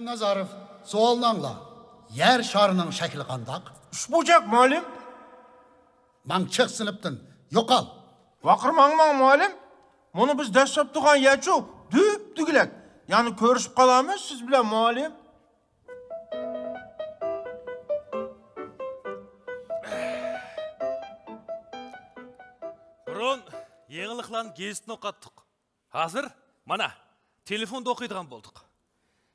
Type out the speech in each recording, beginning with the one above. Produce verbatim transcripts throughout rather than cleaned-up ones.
نازاروف، سوئالنى ئاڭلا. يەر شارىنىڭ شەكلى قانداق؟ ئۈچبۇرجەك، مۇئەللىم. ماڭ، چىق سىنىپتىن، يوقال. ۋارقىرىماڭ، ماڭ، مۇئەللىم. مانا بىز دەرس ئۆتۈپ تۇرغان يەرچۇ، دۈپدۈگىلەك. يەنە كۆرۈشۈپ قالارمىز سىز بىلەن، مۇئەللىم. بۇرۇن يېڭىلىقلارنى گېزىتتىن ئوقۇتتۇق. ھازىر، مانا، تېلېفوندا ئوقۇيدىغان بولدۇق.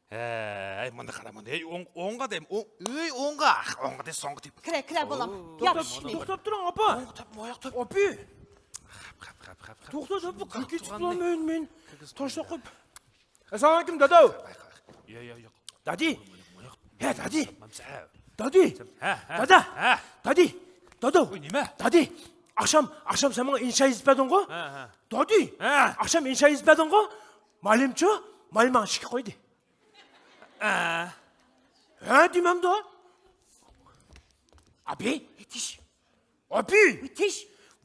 ھەي، مانا قارا، مانا، ھەي، ئوڭ-، ئوڭغا دەيمەن، ئوڭ-، ئۆي ئوڭغا، ئوڭغا دەي، سوڭغا دەي. كىرە، كىرە، بالام. ئوو، ياپ توختاپ، ئىشنى. توختاپ تۇرۇڭ، ئاپا. ئوڭغا تاپ، ماياق تاپ. ئاپى. خەپ، خەپ، خەپ، خەپ، خەپ. توختا، توختا، بۇ كىرگۈزۈپ تۇرغاننى. مەن، مەن. كىرگۈزۈپ تاشلاپ قويۇپ. ئەسسالامۇئەلەيكۇم، داداۋ. يا، يا، يا. دادى. ھە، دادى. دادى. ھە، ھە. دادا. ھە. دادى. داداۋ. ۋاي، نېمە؟ دادى. ئاخشام، ئاخشام سەن ماڭا ئىنشا يېزىپ بەردىڭغۇ؟ ھە، ھە. دادى. ھە. ئاخشام ئىنشا يېزىپ بەردىڭغۇ؟ مۇئەللىمچۇ؟ مۇئەللىم ماڭا ئىشىككە قويدى. ھە. ھە دېمەمدۇ؟ ئابى. يېتىش. ئابى! يېتىش!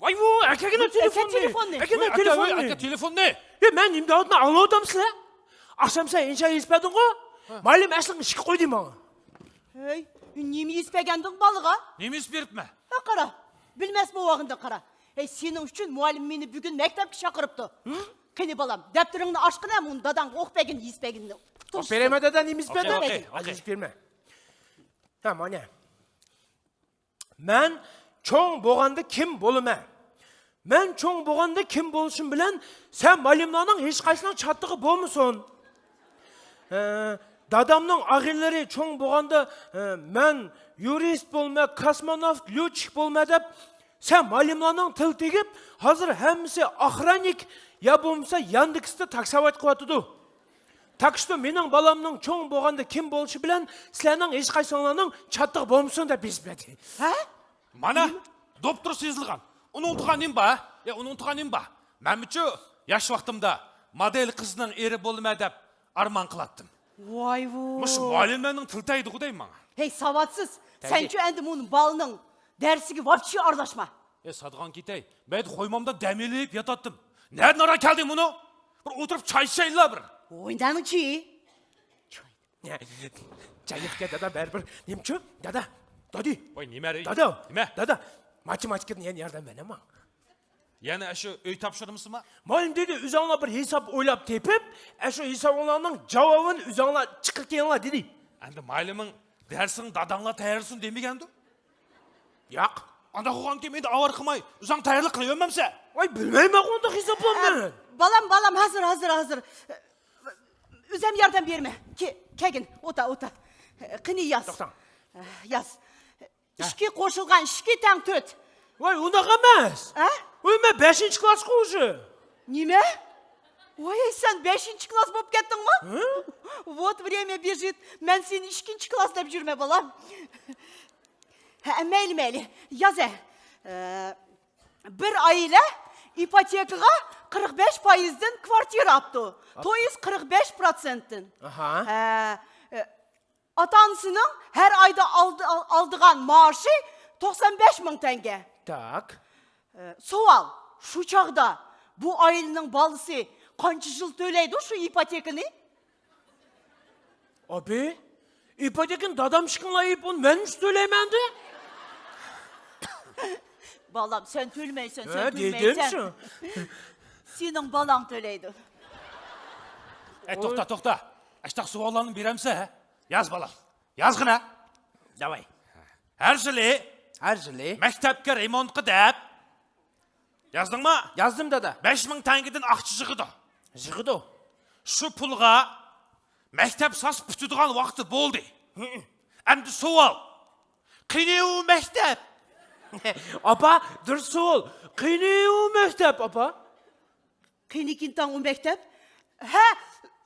ۋاي ۋۇ، ئەكەگىنە تېلېفوننى! ئەكە تېلېفوننى! ئەكەگىنە تېلېفوننى! ئەكە تېلېفوننى! ھە، مەن نېمە دەۋاتىمەن، ئاڭلاۋاتامسىلەر؟ ئاخشام سەن ئىنشا يېزىپ بەردىڭغۇ؟ ھە. مۇئەللىم ئەسلىڭ ئىشىككە قويدى ماڭا. ھەي، نېمە يېزىپ بەرگەندىڭ بالىغا؟ نېمە يېزىپ بېرىپمەن؟ ھە، قارا، بىلمەس بولۇۋالغىنىدىن قارا. ھەي، سېنىڭ ئۈچۈن مۇئەللىم مېنى بۈگۈن مەكتەپكە چاقىرىپتۇ. ھە؟ قېنى بالام، دەپتىرىڭنى ئاچقىنە، مۇنۇ داداڭغا ئوقۇپ بەرگىنىنى يېزىپ بەرگىنىنى. ئوقۇپ بېرەيمەن دادا، نېمە يېزىپ بەردىڭ؟ ئوكەي، ئوكەي. ھازىر يېزىپ بېرىمەن. ھە، مانا. مەن چوڭ بولغاندا كىم بولىمەن؟ مەن چوڭ بولغاندا كىم بولۇشۇم بىلەن سەن مۇئەللىملارنىڭ ھېچقايسىنىڭ چاتىقى بولمىسۇن. ئە، دادامنىڭ ئاغىنىلىرى چوڭ بولغاندا، ئە، مەن يۇرىست بولىمەن، كاسموناۋت، ليۇتچىك بولىمەن دەپ سەن مۇئەللىملارنىڭ تىلى تېگىپ، ھازىر ھەممىسى ئاخراننىك يا بولمىسا ياندېكىستا تاكساۋات قىلىۋاتىدۇ. تاكسىدا مېنىڭ بالامنىڭ چوڭ بولغاندا كىم بولۇشى بىلەن سىلەرنىڭ ھېچقايسىڭلارنىڭ چاتىقى بولمىسۇن دەپ يېزىپ بەردى. ھە؟ مانا، دوپتۇرىسى يېزىلغان. ئۇنىڭ ئۇنتۇغان نېمە بار؟ يا، ئۇنىڭ ئۇنتۇغان نېمە بار؟ مەنمۇچۇ ياش ۋاقتىمدا مودېل قىزنىڭ ئېرى بولىمەن دەپ ئارمان قىلاتتىم. ۋاي ۋۇ. مۇشۇ مۇئەللىملەرنىڭ تىلى تەگدىغۇ دەيمەن ماڭا. ھەي، ساۋاتسىز! تەگدى. سەنچۇ ئەمدى مۇنۇ بالىنىڭ دەرسىگە ۋاپچى ئارىلاشما. ئە، سادىغان كېتەي. مەيدە قويمامدا دەم ئېلىپ ياتاتتىم. نەدىن ئارا كەلدى مۇنۇ؟ بىر ئولتۇرۇپ چاي ئىچەيلا بىر. ۋوي، نەنىڭ چېيى؟ چاي يوقكەن، دادا، بەرىبىر. نېمىچۇ؟ دادا، دادى. ۋاي، نېمە رەي؟ دادا. نېمە؟ دادا، ماتېماتىكىدىن يەنە ياردەم بەرمە ماڭا. يەنە ئاشۇ ئۆي تاپشۇرمىسىما؟ مۇئەللىم دېدى، ئۆزۈڭلار بىر ھېساب ئويلاپ تېپىپ، ئاشۇ ھېسابىڭلارنىڭ جاۋابىنى ئۆزۈڭلار چىقىرىپ كېلىڭلار دېدى. ئەمدى مۇئەللىمىڭ دەرسىڭ داداڭلار تەييارلىسۇن دېمىگەندۇ؟ ياق. ئانداق بولغانكىن مېنى ئاۋارە قىلماي، ئۆزۈڭ تەييارلىق قىلىۋەرمەمسەن؟ ۋاي، بىلمەيمەن ئۇنداق ھېسابلارنى. ئە، بالام، بالام، ھازىر، ھازىر، ھازىر. ئۆزۈم ياردەم بېرىمەن. كە-، كەلگىن، ئولتۇر، ئولتۇر. قېنى ياز. توختاڭ. ياز. ھە. ئىككى قوشۇلغان ئىككى تەڭ تۆت. ۋاي، ئۇنداق ئەمەس. ھە؟ ۋاي، مەن بەشىنچى كىلاسقا ئۇشۇ. نېمە؟ ۋاي، سەن بەشىنچى كىلاس بولۇپ كەتتىڭمۇ؟ ھە؟ Вот время бежит. مەن سېنى ئىككىنچى كىلاس دەپ يۈرمە، بالام. ھە، مەيلى، مەيلى. ياز، ھە. ئە، بىر ئائىلە ئىپوتېكىغا قىرىق بەش پايىزدىن كۋارتىرا ئاپتۇ. ئاپ- تويىز قىرىق بەش پىروتسېنتتىن. ئاھا. ھە، ئە، ئاتا-ئانىسىنىڭ ھەر ئايدا ئالدى-، ئالىدىغان مائاشى توقسان بەش مىڭ تەڭگە. تاك. ئە، سوئال، شۇ چاغدا بۇ ئائىلىنىڭ بالىسى قانچە يىل تۆلەيدۇ شۇ ئىپوتېكىنى؟ ئابى، ئىپوتېكىنى دادام ئىشقىڭلار يېپىپ، ئۇنى مەن نېمىشقا تۆلەيمەن ئەمدى؟ بالام، سەن تۆلىمەيسەن، ھە، سەن دېدىم تۆلىمەيسەن. شۇ. سېنىڭ بالاڭ تۆلەيدۇ. ئەي، توختا، توختا. ئاشتاق سوئاللارنى بېرەمسە، ھە؟ ياز، بالام. يازغىنا. داۋاي. ھەر يىلى. ھەر يىلى. مەكتەپكە رېمونتقا دەپ. يازدىڭمۇ؟ يازدىم، دادا. بەش مىڭ تەڭگىدىن ئاقچا يىغىدۇ. يىغىدۇ. شۇ پۇلغا مەكتەپ ساس پۈتىدىغان ۋاقتى بولدى. ھىم. ئەمدى سوئال. قېنى ئۇ مەكتەپ؟ ئاپا، دۇرۇس سوئال. قېنى ئۇ مەكتەپ، ئاپا؟ قېنىكىن تاڭ ئۇ مەكتەپ؟ ھە؟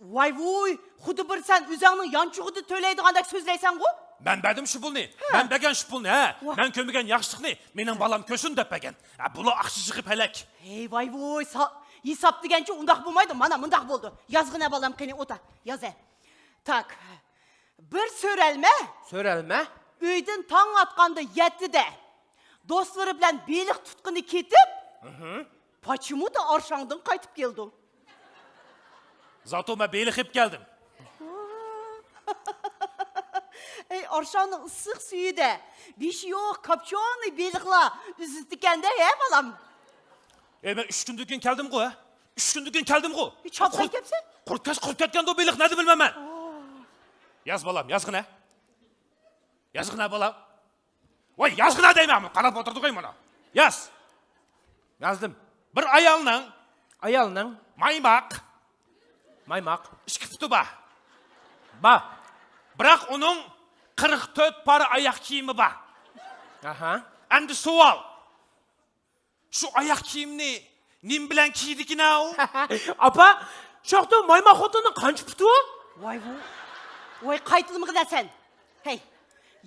ۋاي ۋۇي، خۇددى بىر سەن ئۆزۈڭنىڭ يانچۇقىدا تۆلەيدىغاندەك سۆزلەيسەنغۇ؟ مەن بەردىم شۇ پۇلنى. ھە. مەن بەرگەن شۇ پۇلنى، ھە. ۋاھ. مەن كۆرمىگەن ياخشىلىقنى مېنىڭ بالام كۆرسۇن دەپ بەرگەن. ھە، بۇلار ئاقچا يىغىپ ھەلەك. ھەي، ۋاي ۋۇي، سا-، ھېساب دېگەنچۇ ئۇنداق بولمايدۇ. مانا مۇنداق بولىدۇ. يازغىنە بالام، قېنى ئولتۇر. ياز، ھە. تاك. بىر سۆرەلمە. سۆرەلمە. ئۆيدىن تاڭ ئاتقاندا يەتتىدە دوستلىرى بىلەن بېلىق تۇتقىنى كېتىپ، مھم. پاچىمۇتا ئارشاڭدىن قايتىپ كېلىدۇ. زاتو مەن بېلىق يەپ كەلدىم. ئارشاڭنىڭ ئىسسىق سۈيىدە بېشى يوق كاپچونى بېلىقلار ئۈزىدىكەن-دە، ھە، بالام؟ ئەي، مەن ئۈچ كۈندىن كېيىن كەلدىمغۇ، ھە؟ ئۈچ كۈندىن كېيىن كەلدىمغۇ. چاپسان كەپسەن؟ قۇرت كەس-، قۇرت كەتكەندۇ بېلىق، نە دەپ بىلمەن مەن؟ ياز، بالام، يازغىنە. يازغىنە، بالام. ۋاي، يازغىنە دەيمەن، قاراپ ئولتۇردۇغۇ مانا. ياز. يازدىم. بىر ئايالنىڭ، ئايالنىڭ مايماق، مايماق ئىككى پۇتى بار. بار. بىراق ئۇنىڭ قىرىق تۆت پارا ئاياق كىيىمى بار. ئاھا. ئەمدى سوئال. شۇ ئاياق كىيىمنى نېمە بىلەن كىيىدىكىن ئاۋۇ؟ ئاپا، شۇ ۋاقىتتا مايماق خوتۇننىڭ قانچە پۇتى بار؟ ۋاي بۇ. ۋاي قايتىلمىغىن سەن. ھەي،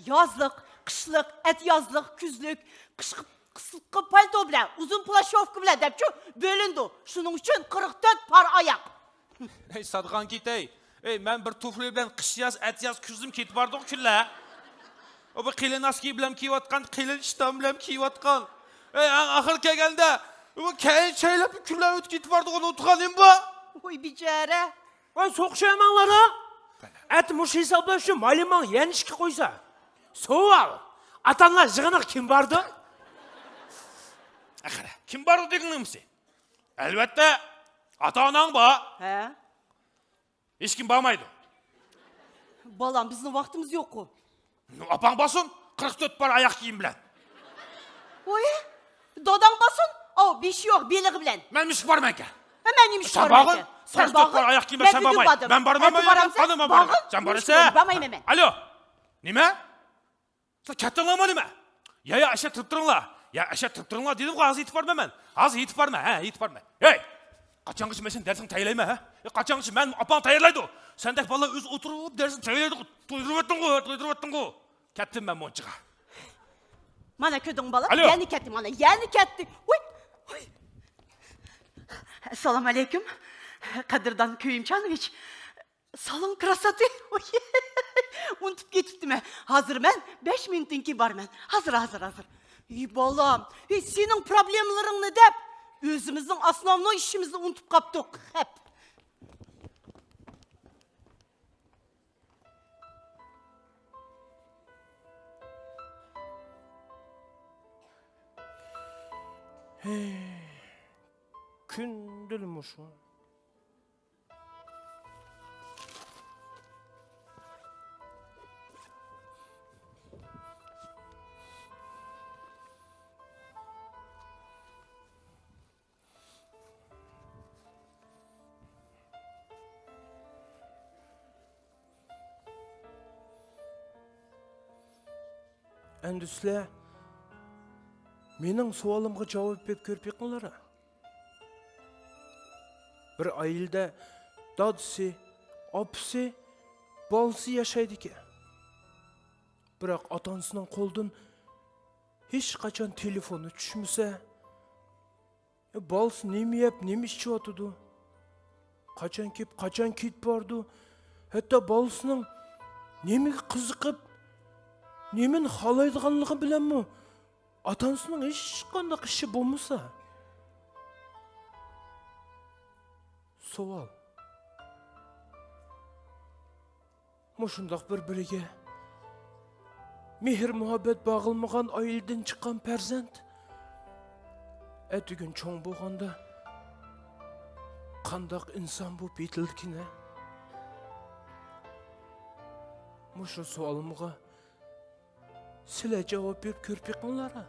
يازلىق، قىشلىق، ئەتىيازلىق، كۈزلۈك، قىشقى، قىسقا پالتو بىلەن، ئۇزۇن پلاشوفكا بىلەن دەپچۇ بۆلۈنىدۇ. شۇنىڭ ئۈچۈن قىرىق تۆت پارا ئاياق. ئەي، ساتىغان كېتەي. ئەي، مەن بىر تۇفلى بىلەن قىش ياز، ئەتىياز كۈزدىمۇ كېتىپ باردۇق كۈنلەر. ئۇ بىر قېلىن ناسكى بىلەن كىيىۋاتقان، قېلىن ئىشتان بىلەن كىيىۋاتقان. ئەي، ئەڭ ئاخىرى كەلگەندە، ئۇ كەينى چەيلەپ كۈنلەر ئۆتۈپ كېتىپ باردۇق، ئۇنى ئۇنتۇغان نېمە بار؟ ۋوي، بىچارە. ۋاي، سوقۇشۇۋەرمەڭلار ھە. ئەتە مۇشۇ ھېسابلاش ئۈچۈن مايلىماڭ يەنە ئىشكە قويسا. سوئال. ئاتانلار يىغىنىغا كىم باردى؟ ئاخىرى، كىم باردى دېگىنىڭ نېمىسى؟ ئەلۋەتتە، ئاتا-ئاناڭ بار. ھە؟ ھېچكىم بارمايدۇ. بالام، بىزنىڭ ۋاقتىمىز يوققۇ. ئاپاڭ بارسۇن، قىرىق تۆت پار ئاياق كىيىم بىلەن. ۋوي، داداڭ بارسۇن، ئاۋۇ بېشى يوق بېلىقى بىلەن. مەن نېمىشقا بارىمەنكەن؟ ھە، مەن نېمىشقا بارىمەنكەن؟ سەن بارغىن. قىرىق تۆت پار ئاياق كىيىم بىلەن سەن بارمايسەن. مەن بارمايمەن. مەن بارمايمەن. سەن بارىسەن. ئالىيو، نېمە؟ سىلەر كەتتىڭلارمۇ نېمە؟ يا، يا، ئەشە تۇرۇپ تۇرۇڭلار. يا، ئەشە تۇرۇپ تۇرۇڭلار دېدىمغۇ، ھازىر يېتىپ بارىمەن مەن. ھازىر يېتىپ بارىمەن، ھە، يېتىپ بارىمەن. ھەي! قاچانغىچە مەن سېنىڭ دەرسىڭنى تەييارلايمەن، ھە؟ ئە، قاچانغىچە مەن ئاپاڭ تەييارلايدۇ؟ سەندەك بالىلار ئۆزى ئولتۇرۇپ دەرسىنى تەييارلايدىغۇ، تويدۇرۇۋەتتىڭغۇ، تويدۇرۇۋەتتىڭغۇ. كەتتىم مەن مۇنچىغا. مانا كۆردۈڭمۇ بالا؟ ئالىيو. يەنە كەتتى، مانا يەنە كەتتى. ۋوي، ۋوي. ئەسسالامۇ ئەلەيكۇم. قەدىردان كۆيۈمچانوۋىچ. سالون كراساتى. ئۇنتۇپ كېتىپتىمەن. ھازىر مەن بەش مىنۇتتىن كېيىن بارىمەن. ھازىر، ھازىر، ھازىر. ئى بالام، ئى سېنىڭ پروبلېمىلىرىڭنى دەپ، ئۆزىمىزنىڭ ئاسناۋنوي ئىشىمىزنى ئۇنتۇپ قاپتۇق. خەپ. ھەي، كۈندىلا مۇشۇ. ئەمدى سىلەر مېنىڭ سوئالىمغا جاۋاب بېرىپ كۆرۈپ بېقىڭلار. بىر ئائىلىدە دادىسى، ئاپىسى، بالىسى ياشايدىكەن. بىراق ئاتا-ئانىسىنىڭ قولىدىن ھېچقاچان تېلېفونى چۈشمىسە، يا بالىسى نېمە يەپ، نېمە ئىچىۋاتىدۇ؟ قاچان كېلىپ، قاچان كېتىپ بارىدۇ؟ ھەتتا بالىسىنىڭ نېمىگە قىزىقىپ، نېمىنى خالايدىغانلىقى بىلەنمۇ ئاتا-ئانىسىنىڭ ھېچقانداق ئىشى بولمىسا. سوئال. مۇشۇنداق بىر-بىرىگە مېھىر-مۇھەببەت باغلىمىغان ئائىلىدىن چىققان پەرزەنت ئەتىگۈن چوڭ بولغاندا قانداق ئىنسان بولۇپ يېتىلىدىكىن ھە؟ مۇشۇ سوئالىمغا سىلەر جاۋاب بېرىپ كۆرۈپ بېقىڭلار ھە.